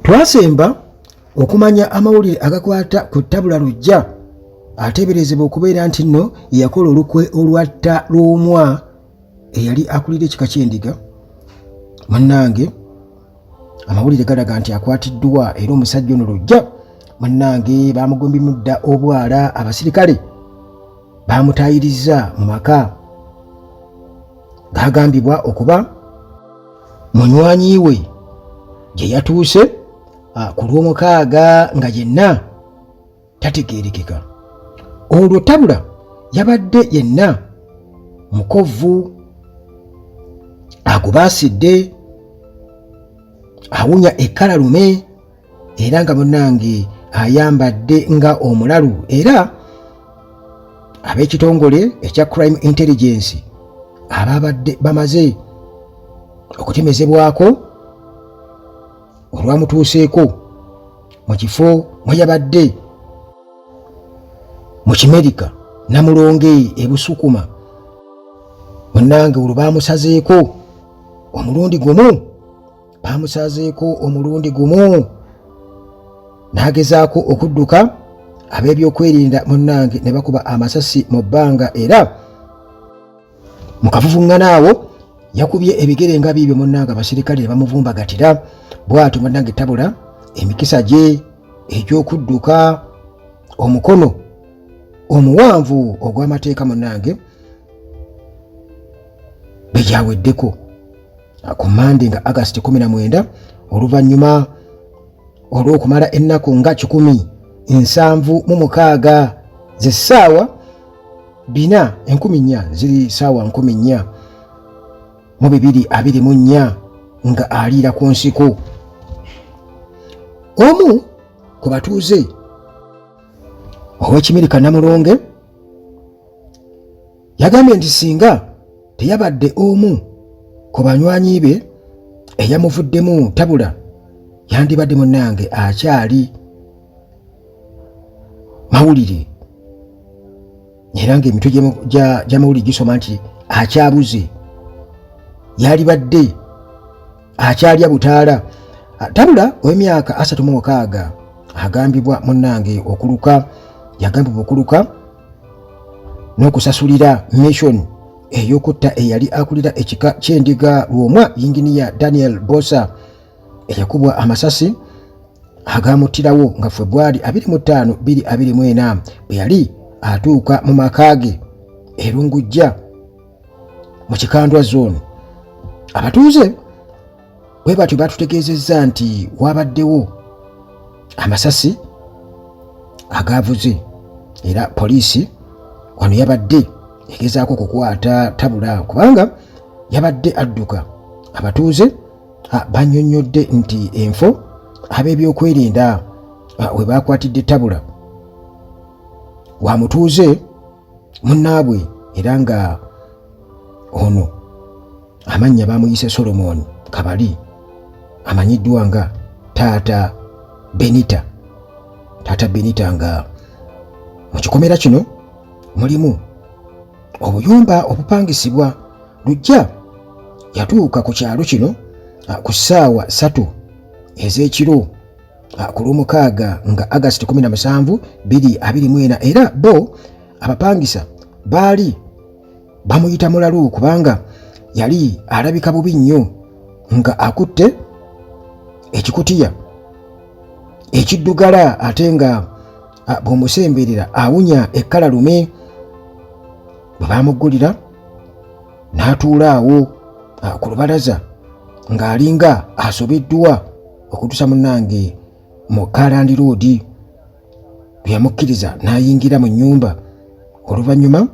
Twasemba okumanya amawulire agakwata ku Tabula Luggya ateeberezebwa okubeera nti nno yeyakola olukwe olwatta Lwomwa eyali akulira ekika ky'endiga. Munnange, amawulire galaga nti akwatiddwa era omusajja ono Luggya munnange bamugumbye dda obwala, abasirikale bamutayirizza mu maka gagambibwa okuba munywanyi we gye yatuuse ku Lwomukaaga nga yenna tategeerekeka. Olwo Tabula yabadde yenna mukovvu, agubaasidde, awunya ekkalalume era nga munnange ayambadde nga omulalu, era ab'ekitongole ekya Crime Intelligence ababadde bamaze okutemezebwako olwamutuuseeko mu kifo mwe yabadde mu Kimerika Namulonge e Busukuma. Munnange olwo baamusazeeko omulundi gumu, baamusazeeko omulundi gumu n'agezaako okudduka, ab'ebyokwerinda munnange ne bakuba amasasi mu bbanga, era mu kavuvuŋŋana awo yakubye ebigere nga biibyo munnange abasirikale ne bamuvumbagatira. Bw'atyo munnange Tabula emikisa gye egy'okudduka omukono omuwanvu ogw'amateeka munnange bwe gyaweddeko ku Mande nga August 19, oluvannyuma olw'okumala ennaku nga 176 z'essaawa bina enkumi nnya ziri saawa 4224 nga aliira ku nsiko. Omu ku batuuze ow'Ekimirika Namulonge yagambye nti singa teyabadde omu ku banywanyi be eyamuvuddemu, Tabula yandibadde munnange akyali mawulire, era ng'emitwe gy'amawulire gisoma nti akyabuze, yalibadde akyalya butaala. Tabula ow'emyaka 36 agambibwa munnange okuluka, yagambibwa okuluka n'okusasulira mission ey'okutta eyali akulira ekika ky'endiga Lwomwa, Yinginiya Daniel Bosa, eyakubwa amasasi agamuttirawo nga Febwali 25 2024 bwe yali atuuka mu maka ge e Lungujja mu Kikandwa Zone. Abatuuze bwe batyo batutegeezezza nti wabaddewo amasasi agaavuze, era poliisi wano yabadde egezaako okukwata Tabula kubanga yabadde adduka. Abatuuze bannyonnyodde nti enfo ab'ebyokwerinda we baakwatidde Tabula wa mutuuze munnaabwe, era nga ono amannya bamuyise Solomon Kabali, amanyiddwa nga Taata Benita. Taata Benita nga mu kikomera kino mulimu obuyumba obupangisibwa. Lujja yatuuka ku kyalo kino ku ssaawa 3 ez'ekiro ku Lwomukaaga nga August 17 2024, era bo abapangisa baali bamuyita mulalu kubanga yali alabika bubi nnyo nga akutte ekikutiya ekiddugala, ate nga bw'omusemberera awunya ekkalalume. Bwe baamuggulira n'atuula awo ku lubalaza ng'alinga asobeddwa okutuusa munnange mu kalandiroodi bwe yamukkiriza n'ayingira mu nnyumba oluvannyuma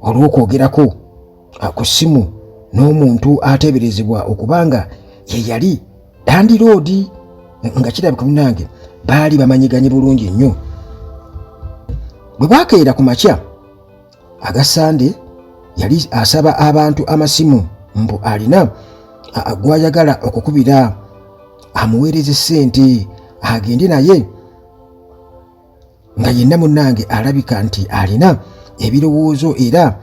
olw'okwogerako ku ssimu n'omuntu ateeberezebwa okuba nga ye yali landiroodi, nga kirabika munnange baali bamanyiganye bulungi nnyo. Bwe bwakeera ku makya aga Sande yali asaba abantu amasimu mbu alina gw'ayagala okukubira amuweereze ssente agende naye, nga yenna munnange alabika nti alina ebirowoozo era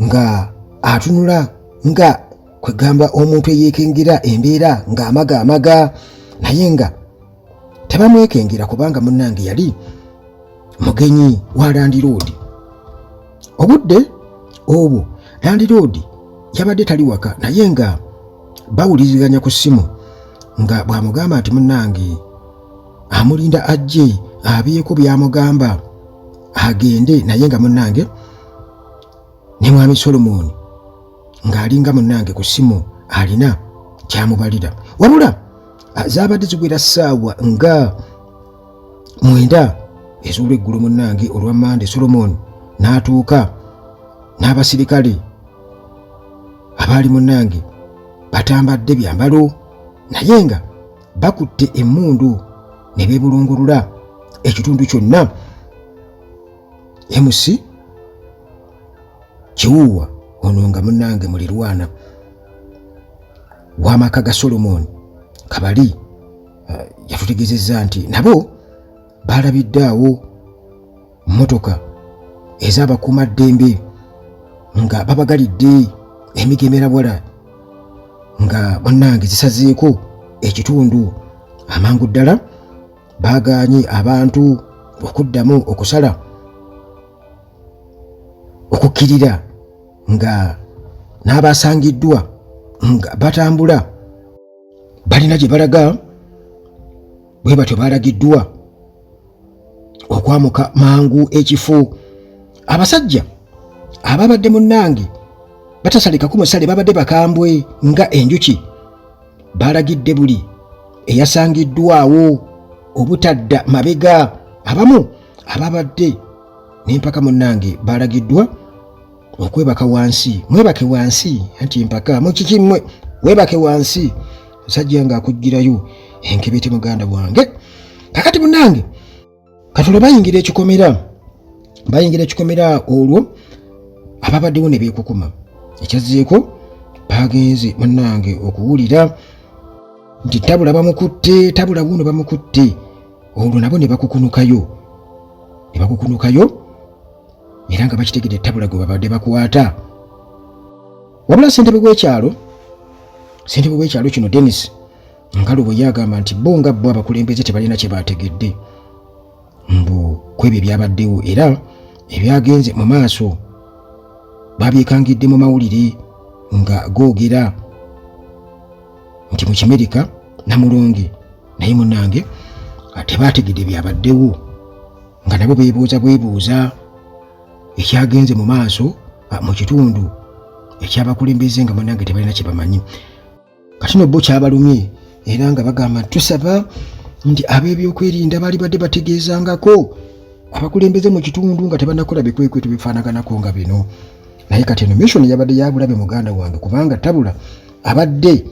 nga atunula nga Kwegamba omuntu eyeekengera embeera ng'amaga amaga, naye nga tebamwekengera kubanga munnange yali mugenyi wa landiroodi. Obudde obwo landiroodi yabadde tali waka, naye nga bawuliziganya ku ssimu nga bw'amugamba nti munnange amulinda ajje abeeko by'amugamba agende, naye nga munnange ne mwami Solomoni ng'alinga munnange ku ssimu alina kyamubalira. Wabula zaabadde zigwera ssaawa nga 9 ez'olweggulo munnange olwa Mande, Solomoni n'atuuka n'abasirikale abaali munnange batambadde byambalo, naye nga bakutte emmundu ne beebulungulula ekitundu kyonna. MC Kiwuuwa ono nga munnange mulirwana w'amaka ga Solomon Kabali yatutegeezezza nti nabo baalabidde awo mmotoka ez'abakuumaddembe nga babagalidde emigemerabwala nga munnange zisazeeko ekitundu. Amangu ddala baagaanye abantu okuddamu okusala okukkirira, nga n'abasangiddwa nga batambula balina gye balaga, bwe batyo balagiddwa okwamuka mangu ekifo. Abasajja ababadde munnange batasalikako musale babadde bakambwe nga enjuki, balagidde buli eyasangiddwawo obutadda mabega. Abamu ababadde n'empaka munnange balagiddwa okwebaka wansi. Mwebake wansi, anti empaka mukiki mmwe, webake wansi, musajja nga akugirayo enkebete muganda wange. Kakati munnange katulo bayingira ekikomera, olwo ababaddewo ne beekukuma. Ekyazzeeko bagenze munnange okuwulira nti tabula bamukutte, tabula wuno bamukutte, olwo nabo ne bakukunukayo era nga bakitegedde tabula gwe babadde bakwata. Wabula ssentebe w'ekyalo kino Dennis Nkalubo ye agamba nti bo nga bo abakulembeze tebalina kye baategedde mbu kwebyo ebyabaddewo, era ebyagenze mu maaso babyekangidde mu mawulire nga googera nti mu Kimerika Namulonge, naye munnange tebaategedde byabaddewo, nga nabo beebuuza bwebuuza ekyagenze mu maaso mu kitundu ekyabakulembeze, nga munnange tebalina kye bamanyi. Kati no bo kyabalumye, era nga bagamba nti tusaba nti ab'ebyokwerinda baali badde bategeezangako abakulembeze mu kitundu nga tebannakola bikwekweto bifaanaganako nga bino. Naye kati eno mission yabadde yabulabe muganda wange, kubanga tabula abadde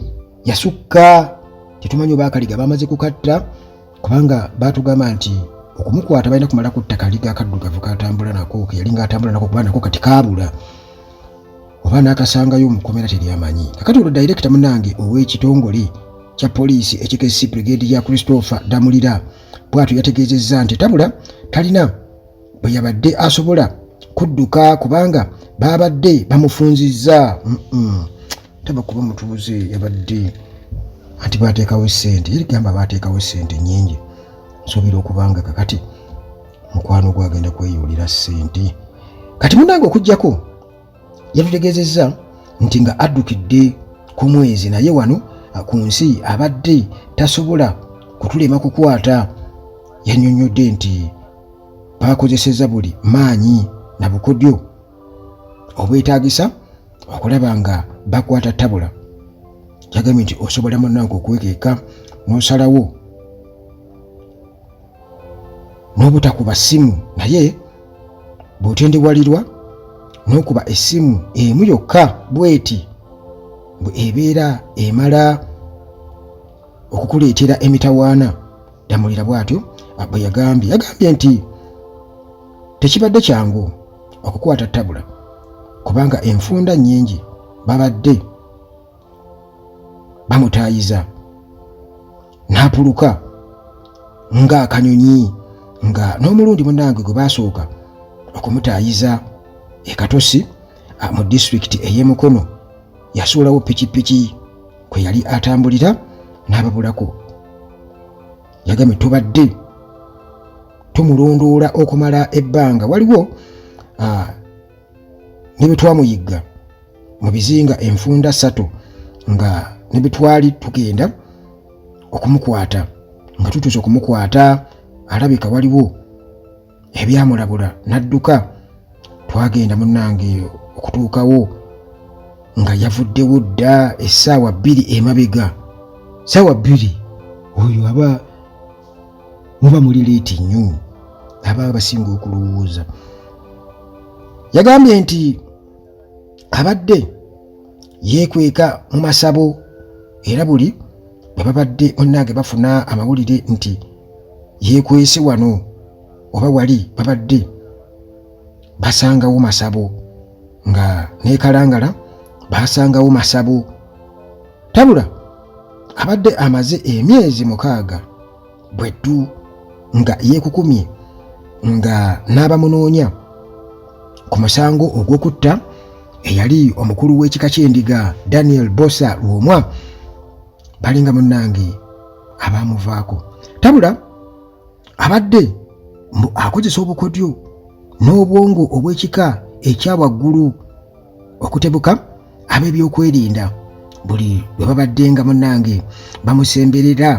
yasukka, tetumanyi oba akaliga bamaze kukatta, kubanga batugamba nti okumukwata balina kumala kutta kaliga akaddugavu katambula nako, keyali nga atambula nako, kuba nako kati kaabula oba n'akasangayo omukomera teryamanyi. Kakati olwo dayirekita munange ow'ekitongole kya poliisi ekikessi Brigade ya Christopher Damulira bw'atyo yategeezezza nti tabula talina bwe yabadde asobola kudduka kubanga baabadde bamufunzizza. Taba kuba mutuuze yabadde anti baateekawo ssente, yerigamba baateekawo ssente nnyingi, nsuubira okubanga kakati mukwano gwagenda kweyuulira ssente. Kati munange okuggyako yatutegeezezza nti nga addukidde ku mwezi, naye wano ku nsi abadde tasobola kutulema kukwata. Yannyonnyodde nti baakozesezza buli maanyi na bukodyo obwetaagisa okulaba nga bakwata tabula. Yagambye nti osobola munnange okwekeeka n'osalawo n'obutakuba ssimu, naye bw'otendewalirwa n'okuba essimu emu yokka bw'eti bwe ebeera emala okukuleetera emitawaana. Damulira bw'atyo bwe yagambye. Yagambye nti tekibadde kyangu okukwata tabula kubanga enfunda nnyingi babadde bamutaayiza n'apuluka ng'akanyonyi, nga n'omulundi munnange gwe baasooka okumutaayiza e Katosi mu disitulikiti ey'e Mukono Yasuulawo pikipiki kwe yali atambulira n'ababulako. Yagambye tubadde tumulondoola okumala ebbanga, waliwo ne bwe twamuyigga mu bizinga enfunda ssatu nga ne bwe twali tugenda okumukwata, nga tutuuse okumukwata alabika waliwo ebyamulabula n'adduka. Twagenda munnange okutuukawo nga yavuddewo dda essaawa 2 emabega. Ssaawa 2 oyo aba muba muli leeti nnyo, aba basinga okulowooza. Yagambye nti abadde yeekweka mu masabo era buli bwe babadde munnange bafuna amawulire nti yeekwese wano oba wali, babadde basangawo masabo, nga nekalangala basangawo masabo. Tabula abadde amaze emyezi 6 bweddu nga yeekukumye nga n'abamunoonya ku musango ogw'okutta eyali omukulu w'ekika ky'endiga Daniel Bosa Lwomwa balinga munnange abamuvaako. Tabula abadde mbu akozesa obukodyo n'obwongo obw'ekika ekya waggulu okutebuka ab'ebyokwerinda buli lwe babadde nga munnange bamusemberera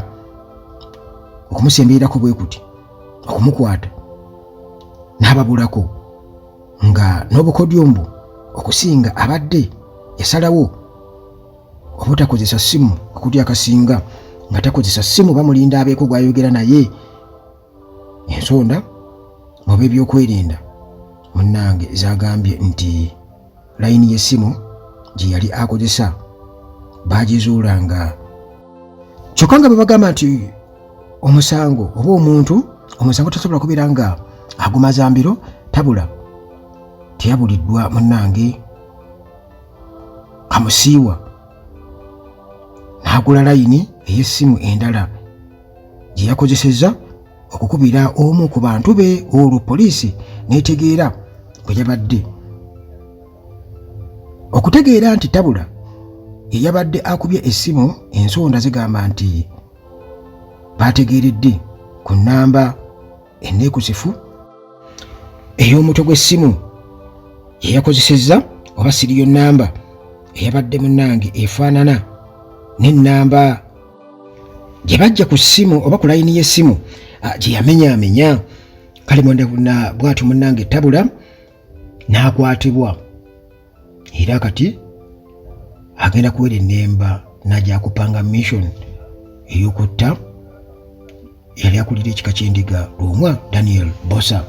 okumusembererako bwe kuti okumukwata n'ababulako, nga n'obukodyo mbu okusinga abadde yasalawo obutakozesa ssimu okutya akasinga nga takozesa ssimu, bamulinda abeeko gw'ayogera naye. Ensonda mu b'ebyokwerinda munnange zagambye nti layini y'essimu gye yali akozesa baagizuula, nga kyokka nga bwe bagamba nti omusango oba omuntu omusango tasobola kubeera nga agumaza mbiro. Tabula teyabuliddwa munnange kamusiiwa n'agula layini ey'essimu endala gye yakozesezza okukubira omu ku bantu be, olwo poliisi n'etegeera bwe yabadde okutegeera nti Tabula eyabadde akubye essimu. Ensonda zigamba nti baategeeredde ku nnamba enneekusifu ey'omutwe gw'essimu ye yakozesezza oba siriyo nnamba eyabadde munnange efaanana n'ennamba gye bajja ku ssimu oba ku layini y'essimu gye yamenyaamenya. Kale mwenda bw'atyo munnange Tabula n'akwatibwa, era kati agenda kuwera ennemba n'ajja kupanga mission ey'okutta yali akulira ekika ky'endiga Lwomwa Daniel Bosa.